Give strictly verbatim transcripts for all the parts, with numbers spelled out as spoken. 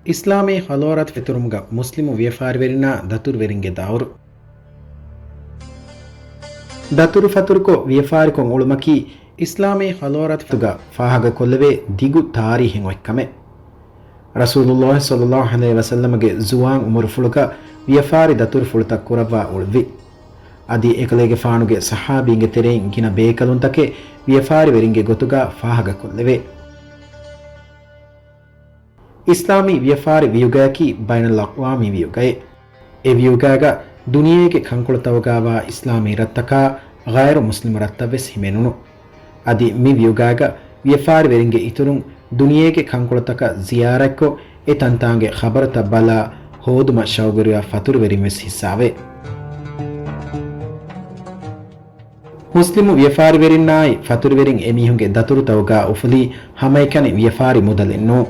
އިސްލާމީ ހަޟާރަތު ފެތުރުމުގަ މުސްލިމު ވިޔަފާރިވެރިންނާ ދަތުރުވެރިންގެ ދައުރު. ދަތުރުފަތުރުކޮށް ވިޔަފާރިކޮށް އުޅުމަކީ އިސްލާމީ ހަޟާރަތުގަ ފާހަގަކޮށްލެވޭ ދިގު ތާރީހެއް އޮތްކަމެއް. ރަސޫލުﷲ ޞައްލަﷲ ޢަލައިހި ވަސައްލަމަގެ ޒުވާން އުމުރުފުޅުގަ ވިޔަފާރި ދަތުރުފުޅުތައް ކުރައްވާ އުޅުއްވި. އަދި އެކަލޭގެފާނުގެ ޞަޙާބީންގެ ތެރެއިން ގިނަ ބޭކަލުންތަކެއް ވިޔަފާރިވެރިންގެ ގޮތުގަ ފާހަގަކޮށްލެވޭ. އިސްލާމީ ވިޔަފާރި ވިޔުގަޔަކީ ބައިނަލްއަޤްވާމީ ވިޔުގަޔެއް. އެ ވިޔުގަޔަގަ ދުނިޔޭގެ ކަންކޮޅުތަކުގަވާ އިސްލާމީ ރަށްތަކާ ޣައިރު މުސްލިމު ރަށްތައްވެސް ހިމެނުނު. އަދި މި ވިޔުގަޔަގަ ވިޔަފާރިވެރިންގެ އިތުރުން ދުނިޔޭގެ ކަންކޮޅުތަކަށް ޒިޔާރަތްކޮށް، އެ ތަންތާނގެ ޚަބަރުތައް ބަލާ ހޯދުމަށް ޝައުގުވެރިވާ ފަތުރުވެރިންވެސް ހިއްސާވޭ. މުސްލިމު ވިޔަފާރިވެރިންނާއި ފަތުރުވެރިން އެމީހުންގެ ދަތުރުތަކުގަ އުފުލީ ހަމައެކަނި ވިޔަފާރި މުދަލެއް ނޫން.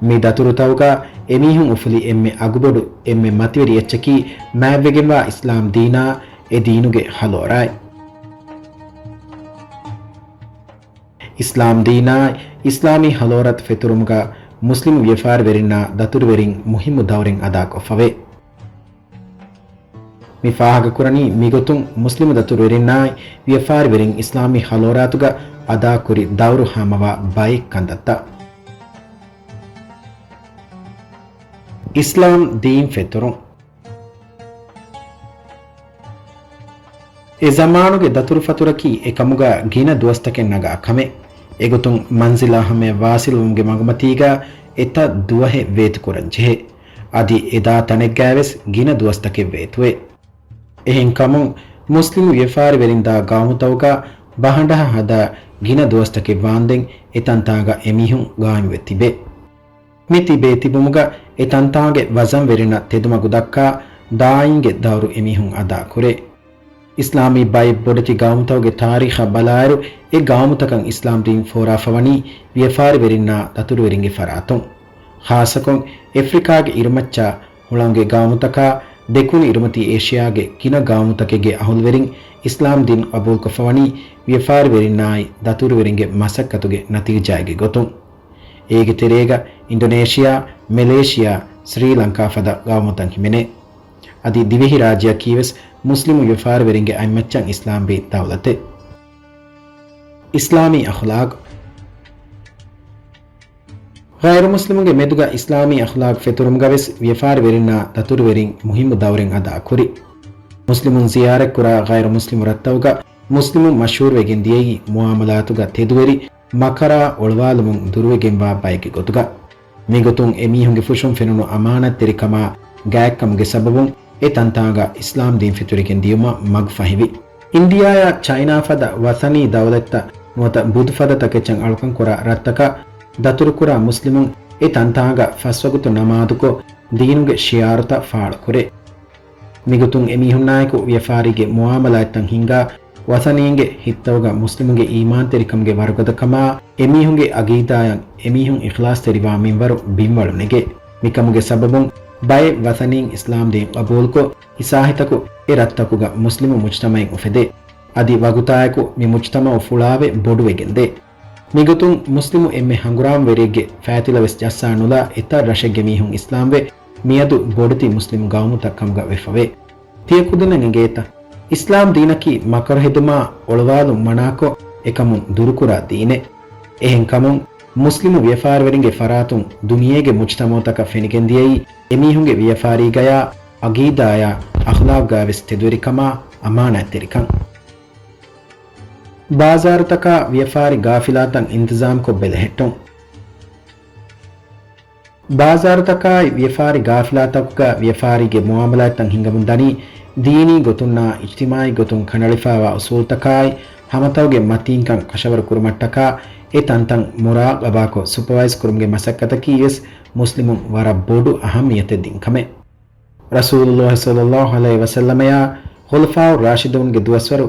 މި ދަތުރުތަކުގަ އެމީހުން އުފުލި އެންމެ އަގުބޮޑު، އެންމެ މަތިވެރި އެއްޗަކީ މާތްވެގެންވާ އިސްލާމް ދީނާ އެ ދީނުގެ ހަޟާރަތް. އިސްލާމް ދީނާއި އިސްލާމީ ހަޟާރަތު ފެތުރުމުގަ މުސްލިމު ވިޔަފާރިވެރިންނާ ދަތުރުވެރިން މުހިއްމު ދައުރެއް އަދާކޮށްފަވޭ. މި ފާހަގަކުރަނީ މިގޮތުން މުސްލިމު ދަތުރުވެރިންނާއި ވިޔަފާރިވެރިން އިސްލާމީ ހަޟާރަތުގަ އަދާކުރި ދައުރު ހާމަވާ ބައެއް ކަންތައްތައް. އިސްލާމް ދީން ފެތުރުން. އެ ޒަމާނުގެ ދަތުރުފަތުރަކީ އެކަމުގަ ގިނަ ދުވަސްތަކެއް ނަގާ ކަމެއް. އެގޮތުން މަންޒިލާ ހަމަޔަށް ވާސިލުވުމުގެ މަގުމަތީގަ އެތައް ދުވަހެއް ވޭތުކުރަން ޖެހޭ. އަދި އެދާ ތަނެއްގައިވެސް ގިނަ ދުވަސްތަކެއް ވޭތުވޭ. އެހެންކަމުން، މުސްލިމު ވިޔަފާރިވެރިން ދާ ގައުމުތަކުގަ ބަހަނޑަހަ ހަދާ ގިނަ ދުވަސްތަކެއް ވާންދެން އެ ތަންތާގަ އެމީހުން ގާއިމުވެ ތިބޭ. މި ތިބޭ ތިބުމުގަ އެ ތަންތާގެ ވަޒަންވެރިންނަށް ތެދުމަގު ދައްކާ ދާއިންގެ ދައުރު އެމީހުން އަދާކުރޭ. އިސްލާމީ ބައެއް ބޮޑެތި ގައުމުތަކުގެ ތާރީޚަށް ބަލާއިރު، އެ ގައުމުތަކަށް އިސްލާމް ދީން ފޯރާފަވަނީ ވިޔަފާރިވެރިންނާ ދަތުރުވެރިންގެ ފަރާތުން. ޚާއްޞަކޮށް، އެފްރިކާގެ އިރުމައްޗާ ހުޅަނގުގެ ގައުމުތަކާ، ދެކުނު އިރުމަތީ އޭޝިޔާގެ ގިނަ ގައުމުތަކެއްގެ އަހުލުވެރިން އިސްލާމް ދީން ޤަބޫލުކޮށްފަވަނީ ވިޔަފާރިވެރިންނާއި ދަތުރުވެރިންގެ މަސައްކަތުގެ ނަތީޖާއެއްގެ ގޮތުން. އޭގެ ތެރޭގަ އިންޑޮނޭޝިޔާ، މެލޭޝިޔާ، ސްރީލަންކާ ފަދަ ގައުމުތައް ހިމެނޭ. އަދި ދިވެހިރާއްޖެއަކީވެސް މުސްލިމު ވިޔަފާރިވެރިންގެ އަތްމައްޗަށް އިސްލާމްވީ ދައުލަތެއް. އިސްލާމީ އަޚްލާޤު. ޣައިރު މުސްލިމުންގެ މެދުގަ އިސްލާމީ އަޚްލާޤު ފެތުރުމުގަވެސް ވިޔަފާރިވެރިންނާ ދަތުރުވެރިން މުހިއްމު ދައުރެއް އަދާކުރި. މުސްލިމުން ޒިޔާރަތްކުރާ ޣައިރު މުސްލިމު ރަށްތަކުގަ މުސްލިމުން މަޝްހޫރުވެގެން ދިޔައީ މުއާމަލާތުގަ ތެދުވެރި، މަކަރާ އޮޅުވާލުމުން ދުރުވެގެންވާ ބައެއްގެ ގޮތުގަ. މިގޮތުން އެމީހުންގެ ފުށުން ފެނުނު އަމާނަތްތެރިކަމާ ގާތްކަމުގެ ސަބަބުން އެ ތަންތާނގަ އިސްލާމް ދީން ފެތުރިގެން ދިޔުމަށް މަގު ފަހިވި. އިންޑިޔާއާ ޗައިނާ ފަދަ ވަޠަނީ ދައުލަތްތައް ނުވަތަ ބުދުފަދަ ތަކެއްޗަށް އަޅުކަން ކުރާ ރަށްތަކަށް ދަތުރުކުރާ މުސްލިމުން އެ ތަންތާނގަ ފަސްވަގުތު ނަމާދުކޮށް، ދީނުގެ ޝިޢާރުތައް ފާޅުކުރޭ. މިގޮތުން އެމީހުންނާއެކު ވިޔަފާރީގެ މުއާމަލާތްތައް ހިންގާ، ވަޠަނީންގެ ހިތްތަކުގަ މުސްލިމުންގެ އީމާންތެރިކަމުގެ ވަރުގަދަކަމާ، އެމީހުންގެ އަގީދާއަށް އެމީހުން އިޚްލާޞްތެރިވާ މިންވަރު ބިންވަޅު ނެގޭ. މިކަމުގެ ސަބަބުން ބައެއް ވަޠަނީން އިސްލާމް ދީން ޤަބޫލުކޮށް، އިސާހިތަކު އެ ރަށްތަކުގަ މުސްލިމު މުޖްތަމަޢެއް އުފެދޭ. އަދި ވަގުތާއެކު މި މުޖްތަމަޢު ފުޅާވެ ބޮޑުވެގެންދޭ. މިގޮތުން މުސްލިމު އެންމެ ހަނގުރާމަވެރިއެއްގެ ފައިތިލަވެސް ޖައްސާ ނުލާ އެތައް ރަށެއްގެ މީހުން އިސްލާމްވެ، މިއަދު ބޮޑެތި މުސްލިމު ގައުމުތައް ކަމުގަ ވެފަވޭ. ތިޔަކުދިންނަށް އެނގޭތަ؟ އިސްލާމް ދީނަކީ މަކަރު ހެދުމާ އޮޅުވާލުން މަނާކޮށް، އެކަމުން ދުރުކުރާ ދީނެއް. އެހެންކަމުން، މުސްލިމު ވިޔަފާރިވެރިންގެ ފަރާތުން ދުނިޔޭގެ މުޖްތަމަޢުތަކަށް ފެނިގެންދިޔައީ، އެމީހުންގެ ވިޔަފާރީގަޔާ، އަގީދާޔާ، އަޚްލާޤުގައިވެސް ތެދުވެރިކަމާ، އަމާނާތްތެރިކަން. ބާޒާރުތަކާ ވިޔަފާރި ގާފިލާތައް އިންތިޒާމްކޮށް ބެލެހެއްޓުން. ބާޒާރުތަކާއި ވިޔަފާރި ގާފިލާތަކުގަ ވިޔަފާރީގެ މުއާމަލާތްތައް ހިނގަމުން ދަނީ، ދީނީ ގޮތުންނާ އިޖްތިމާޢީ ގޮތުން ކަނޑައެޅިފާވާ އުޞޫލުތަކާއި، ހަމަތައުގެ މަތީންކަން ކަށަވަރު ކުރުމަށްޓަކާ، އެ ތަންތަން މުރާޤަބާކޮށް، ސުޕަވައިޒް ކުރުމުގެ މަސައްކަތަކީވެސް މުސްލިމުން ވަރަށް ބޮޑު އަހައްމިޔަތެއް ދިން ކަމެއް. ރަސޫލުﷲ ޞައްލަﷲ ޢަލައިހި ވަސައްލަމަޔާ ޚުލަފާއު ރާޝިދޫންގެ ދުވަސްވަރު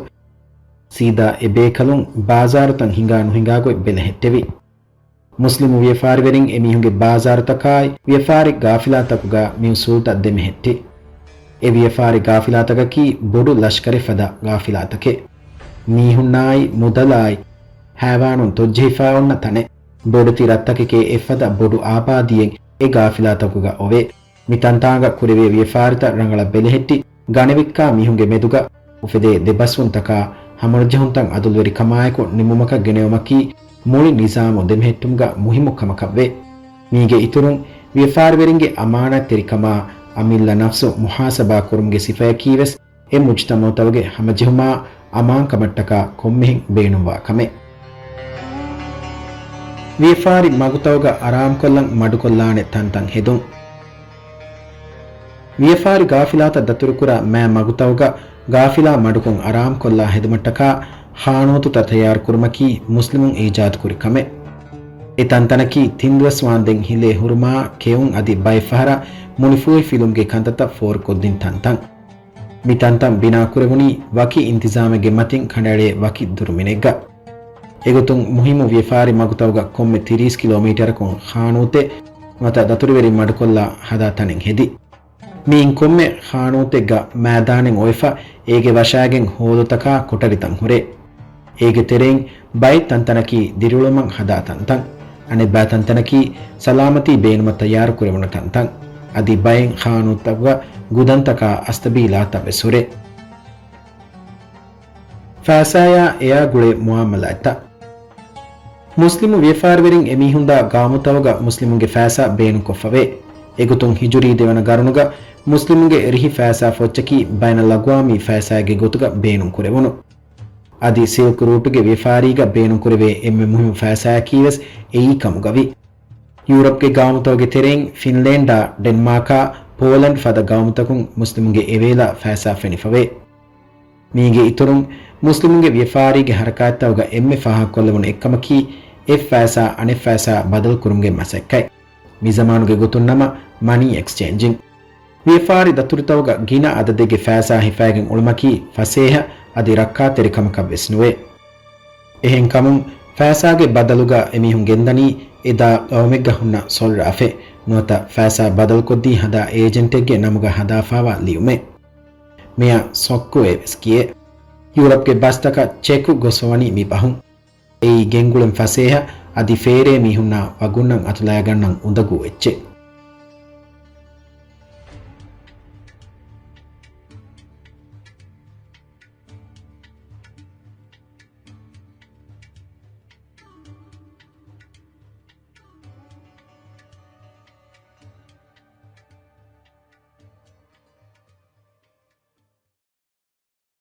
ސީދާ އެ ބޭކަލުން ބާޒާރުތައް ހިނގާ ނުހިނގާގޮތް ބެލެހެއްޓެވި. މުސްލިމު ވިޔަފާރިވެރިން އެމީހުންގެ ބާޒާރުތަކާއި ވިޔަފާރި ގާފިލާތަކުގަ މި އުޞޫލުތައް ދެމެހެއްޓި. އެ ވިޔަފާރި ގާފިލާތަކަކީ ބޮޑު ލަޝްކަރެއް ފަދަ ގާފިލާތަކެއް. މީހުންނާއި މުދަލާއި ހައިވާނުން ތޮއްޖެހިފާ އޮންނަ ތަނެއް. ބޮޑެތި ރަށްތަކެކޭ އެއްފަދަ ބޮޑު އާބާދީއެއް އެ ގާފިލާތަކުގަ އޮވޭ. މި ތަންތާނގަ ކުރެވޭ ވިޔަފާރިތައް ރަނގަޅަށް ބެލެހެއްޓި، ގަނެވިއްކާ މީހުންގެ މެދުގަ އުފެދޭ ދެބަސްވުންތަކާ ހަމަނުޖެހުންތައް އަދުލުވެރިކަމާއެކު ނިމުމަކަށް ގެނެވުމަކީ މުޅި ނިޒާމު ދެމެހެއްޓުމުގަ މުހިއްމު ކަމަކަށްވޭ. މީގެ އިތުރުން، ވިޔަފާރިވެރިންގެ އަމާނާތްތެރިކަމާ، އަމިއްލަ ނަފްސު މުހާސަބާ ކުރުމުގެ ސިފަޔަކީވެސް އެ މުޖްތަމަޢުތަކުގެ ހަމަޖެހުމާ އަމާންކަމަށްޓަކާ ކޮންމެހެން ބޭނުންވާ ކަމެއް. ވިޔަފާރި މަގުތަކުގަ އަރާމްކޮށްލަން މަޑުކޮށްލާނެ ތަންތަން ހެދުން. ވިޔަފާރި ގާފިލާތައް ދަތުރުކުރާ މައި މަގުތަކުގަ ގާފިލާ މަޑުކޮށް އަރާމްކޮށްލާ ހެދުމަށްޓަކާ ޚާނޫތުތައް ތައްޔާރުކުރުމަކީ މުސްލިމުން އީޖާދުކުރި ކަމެއް. އެ ތަންތަނަކީ ތިން ދުވަސް ވާންދެން ހިލޭ ހުރުމާ، ކެއުން އަދި ބައެއް ފަހަރަށް މުނިފޫހި ފިލުމުގެ ކަންތައްތައް ފޯރުކޮށްދިން ތަންތަން. މި ތަންތަން ބިނާކުރެވުނީ ވަކި އިންތިޒާމެއްގެ މަތިން ކަނޑައެޅޭ ވަކި ދުރުމިނެއްގަ. އެގޮތުން މުހިއްމު ވިޔަފާރި މަގުތަކުގަ ކޮންމެ ތިރީސް ކިލޯމީޓަރަކުން ޚާނޫތެއް ނުވަތަ ދަތުރުވެރިން މަޑުކޮށްލާ ހަދާ ތަނެއް ހެދި. މިއިން ކޮންމެ ޚާނޫތެއްގަ މައިދާނެއް އޮވެފަ، އޭގެ ވަށާގެން ހޯލުތަކާ ކޮޓަރިތައް ހުރޭ. އޭގެ ތެރެއިން ބައެއް ތަންތަނަކީ ދިރިއުޅުމަށް ހަދާ ތަންތަން. އަނެއްބައި ތަންތަނަކީ ސަލާމަތީ ބޭނުމަށް ތައްޔާރުކުރެވުނު ތަންތަން. އަދި ބައެއް ޚާނޫތަކުގަ ގުދަންތަކާ އަސްތަބީލާތައް ވެސް ހުރޭ. ފައިސާޔާ އެއާ ގުޅޭ މުއާމަލާތްތައް. މުސްލިމު ވިޔަފާރިވެރިން އެމީހުންދާ ގައުމުތަކުގަ މުސްލިމުންގެ ފައިސާ ބޭނުންކޮށްފަވޭ. އެގޮތުން ހިޖުރީ ދެވަނަ ގަރުނުގަ މުސްލިމުންގެ އެރިހި ފައިސާ ފޮއްޗަކީ ބައިނަލްއަގްވާމީ ފައިސާގެ ގޮތުގަ ބޭނުންކުރެވުނު. އަދި ސިލްކް ރޫޓުގެ ވިޔަފާރީގަ ބޭނުންކުރެވޭ އެންމެ މުހިއްމު ފައިސާއަކީވެސް އެއީ ކަމުގަވި. ޔޫރަޕްގެ ގައުމުތަކުގެ ތެރެއިން ފިންލޭންޑާ، ޑެންމާކާ، ޕޯލަންޑް ފަދަ ގައުމުތަކުން މުސްލިމުންގެ އެވޭލާ ފައިސާ ފެނިފަވޭ. މީގެ އިތުރުން، މުސްލިމުންގެ ވިޔަފާރީގެ ހަރަކާތްތަކުގަ އެންމެ ފާހަގަކޮށްލެވުނު އެއްކަމަކީ، އެއް ފައިސާ އަނެއް ފައިސާ ބަދަލުކުރުމުގެ މަސައްކަތް. މިޒަމާނުގެ ގޮތުން ނަމަ، މަނީ އެކްސްޗޭންޖިން. ވިޔަފާރި ދަތުރުތަކުގަ ގިނަ އަދަދެއްގެ ފައިސާ ހިފައިގެން އުޅުމަކީ ފަސޭހަ އަދި ރައްކާތެރި ކަމަކަށް ވެސް ނުވޭ. އެހެންކަމުން، ފައިސާގެ ބަދަލުގަ އެމީހުން ގެންދަނީ އެދާ ގައުމެއްގަ ހުންނަ ސޮއްރާފެއް ނުވަތަ ފައިސާ ބަދަލުކޮށްދީ ހަދާ އޭޖެންޓެއްގެ ނަމުގަ ހަދާފާވާ ލިޔުމެއް. މެޔަށް ސޮއްކުއޭ ވެސް ކިޔޭ. ޔޫރަޕްގެ ބަސްތަކަށް ޗެކު ގޮސްފަވަނީ މި ބަހުން. އެއީ ގެންގުޅެން ފަސޭހަ އަދި ފޭރޭ މީހުންނާ ވަގުންނަށް އަތުލައިގަންނަން އުނދަގޫ އެއްޗެއް.